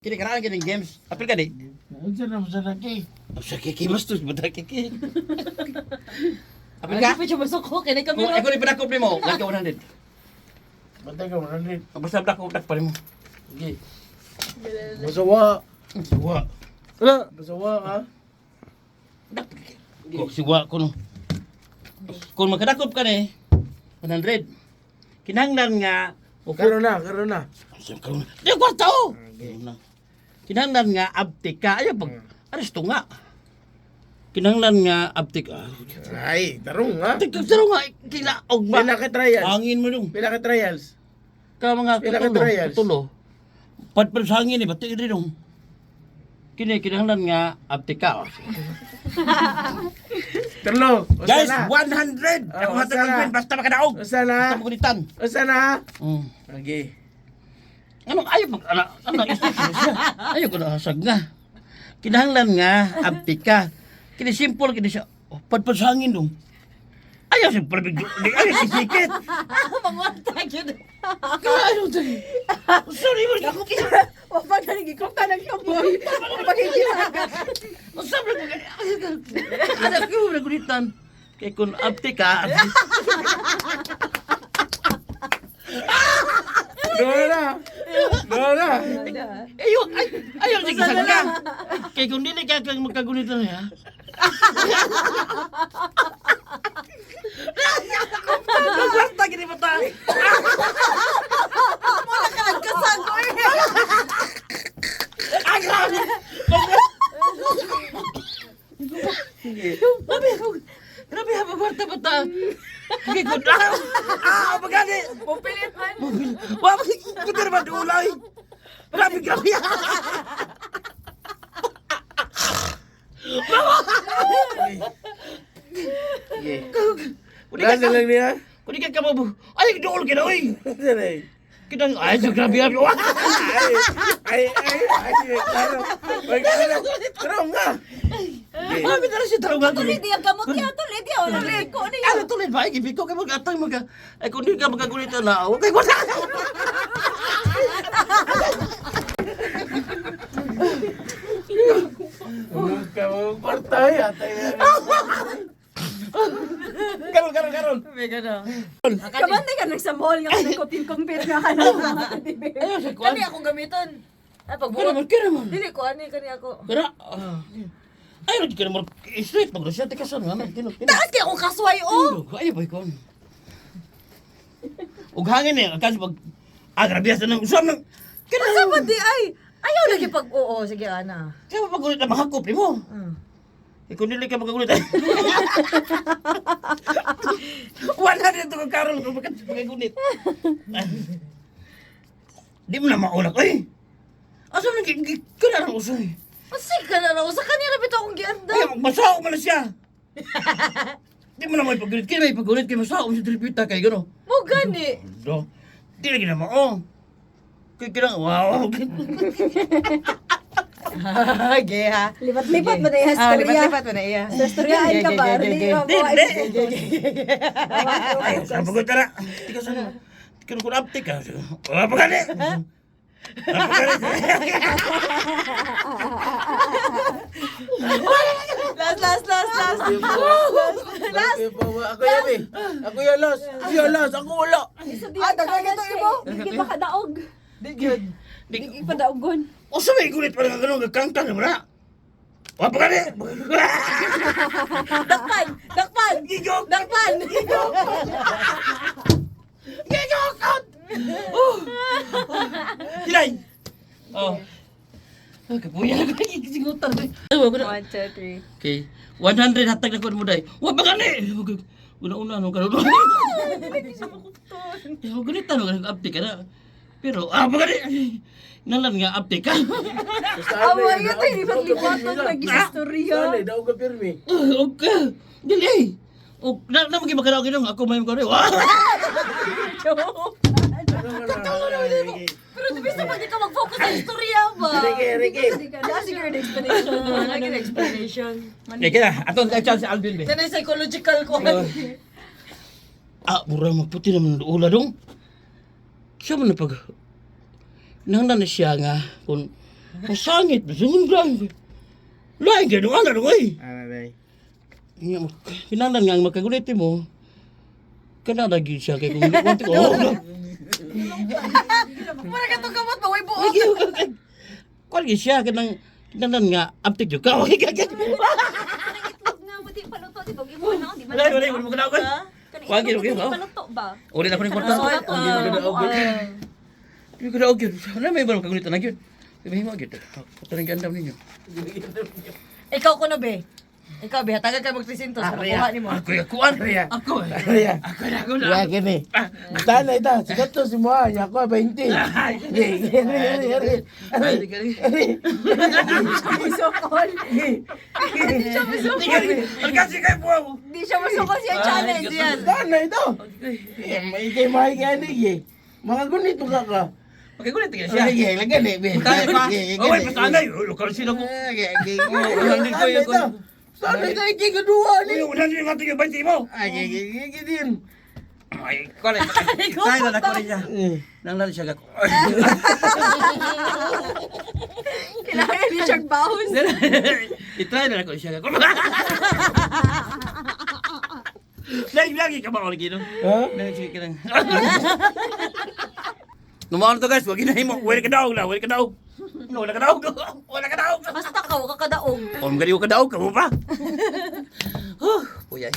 Kini karaan kining games. Apil ka di. Unsa na sa laki? Sa kiki bastos ba kiki. Apil ka? Ay, pa masuko kay Kung kamera. ako ni pinakop nimo, lagi 100. Bantay ka 100. Basta dakop dak pa nimo. Sige. Masawa. Siwa. Wala. Masawa ha. Dak. Ko siwa ko no. Kung makadakop ka ni 100. Kinahanglan nga okay. Karon na, karon na. Karon. Di kwarta oh. Na. Kinahanglan nga abtik ka. Ayaw pag aresto nga. Kinahanglan nga abtik ka. Ay, tarong ha. Abtik ka pero nga kila og ba. Pila ka trials? Hangin mo dong. Pila ka trials? Ka mga Pila ka katulo, trials? katulo. Padpad sa hangin eh, ba't rin dong. Kini kinahanglan nga abtik ka. Terlo. Usa Guys, na. 100! Oh, Ako usa hatag na. ang basta makadaog. Usa na. Basta magunitan. Usa na. Okay. Anong ayaw pag ana ana isip siya. Ayaw ko na hasag nga. Kinahanglan nga abtik ka. Kini simple kini siya. Oh, padpad sa hangin dong. Ayaw siya parang di ayaw sisikit. Mangwanta gyud. Kaano to? Sorry mo ako. Wa pa na nagikop ka ng kaboy. Pagigilaka. Sabi ko anak ko na gunitan. Kay kung abtik ka, Doon na. Doon na. ayaw ay ayaw sige sa ka. Kay kung dili ka kang magkagunitan niya. Kwarta gini ba ta? Wala ka nagkasago eh. Ang grabe! Grabe ako. Grabe ako kwarta ba ta? Kay kung ah, magani. Pupilit man. Wa kudir ba dulay? Grabe grabe. Sige. Kuni ka Lasa lang niya. Kuni ka kamo. Ay duol kina oy. Usa na eh. Kinang ay sa grabe grabe. Ay, ay, ay, ay, klaro. Ay, klaro. Tarong nga. Sige. Ah, bitara siya tarong nga. Tuloy di ang gamot niya. Tuloy di. Wala ko niya. Ano tuloy ba? Ibig ko kay mag-atang mag ay kung di ka magkagulitan na okay wala. Huwag ka mo kwarta ay atay na. Karon karon karon. Kabantay ka nag sa mall nga ka nagkopin-compare nga ka ng mga teddy bear. Ayaw sa kuan. Kani akong gamiton. Ay Kira pagbuot. man kira man. Dili ko ani kani ako. Kira. Ay ro kira mo straight pag siya tikasan nga tino tino. Taas kay akong kasway oh. Ay ba ikon. Ug hangin eh kasi pag ah grabe sa nang usam nang kira Sa man di ay. Ayaw lagi pag oo sige ana. Kaya pagulit na mahakop nimo. Eh, kung dili ka magagulit. Wala na ito kang Karol kung bakit magagunit. Di mo na maulak, oy! Asa man kailangan ang usoy? Masig ka na raw sa kanila bitaw akong gianda. Ay, masao man na siya! Di mo na may paggulit. Kaya may paggulit, kaya masao mo siya tripita kay gano. Mo gani. Do. Di lagi na mao. Kaya kailangan, wow. Ge ha. Lipat-lipat ba na iya Ah, istorya? lipat-lipat ba na iya? Sa istoryaan ka ba? Ge, ge, ge, ge. Di, di. Ay, sa pagod na. Tika sa Tika kung aptik ka. Wala pa gani. Wala pa gani. Last last last last. Last. Ako yan eh. Ako yan last. Ako yan last. Ako wala. Ah, dagdag ito imo. Hindi pa kadaog. Di gyud. Hindi pa daogon. O sa may gulit pa nga ganun, kangkang na ba na? Wala pa gani. Dakpan, dakpan. Gigok! Dakpan. Gigok out! Oh! Tinay! Oh. Ah, kapuya na ko nagsisingutan. Ay, wag na. 1, 2, 3. Okay. 100 hatag na ko mo day. Wa pa gani. Una-una no karon. Eh, huwag ganito, no, ganito, abdi ka na. Pero, ah, pagani! Nalan nga, abdi ka. Awa, yun tayo lipat-lipatan nag-istorya. Saan eh, daw ka pirmi. Okay. Dili, eh. O, na, na maging magkaraw ginong, ako may magkaraw. Ah! Pero di bisa pa di ka mag-focus sa istorya ba? Riki, Riki. Na siguro the explanation. Wala gyud explanation. Teka na, atong kay chance si Alvin, be. Kanay psychological ko. Ah, mura magputi naman ang ula dong. Siya man na pag... Nanglan na siya nga, kung Masangit, masungon lang. Lain kayo nung anak ko eh. Ana day. Nga, kinahanglan nga ang magkaguliti mo. Kana lagi siya kay kung wanti ko. Oh, Mura ka itong kamot ba? Way buo. lagi kuan gyud siya kanang kinahanglan nga abtik jud ka. Okay ka. Itlog nga, buti paluto, di ba? Imo na, di ba? Wala wala wala mo kana ko. Kanang Wag itlog, gyud, buti oh. paluto ba? Uli na ko ning kwarta. Ah, Ang di ko daog gyud. Wala may ba magkagulita na gyud. Sabihin mo gyud. Kato ning gandam ninyo. Ikaw ko na, be. Ikaw, be. Hatagan ka mag-300. Makuha ni mo. Ako ya kuan. Arya. Ako. eh. Arya. Ako na ako na. Ya kini. Tana ita, sikat to si Moa, ya ko 20. Ge, ge, ge, ge, Ay, ge. gani. Musokol. Ang kasi kay po. Di siya musokol siya challenge yan. Tana ito. Eh, may kay may kay ni. Mga gunito ka ka. Magkagulit gyud siya. Sige, lagi ni. be. Tayo pa. Ge, ge, Oh, wait, ge. basta anay. Lokal sila ko. Ge, ge. Wala Tana ito. Sana ito ikikadua ni. Uy, wala niyo nga tingin 20 mo. Ay, ge, ge, ge, ge din. Ay, kuan. Tayo na ko niya. Eh. Nang lalo siya gako. Kailangan niya siyang baon. I-try na ko siya gako. Lagi lagi ka ba lagi no? Ha? Lagi sige ka lang. Numaan to guys, wag ginahin mo. Wala ka daog na, wala ka daog. Wala ka daog. Wala ka daog. Basta ka, wag ka kadaog. Om gani ka daog ka mo pa. Huh, puyay.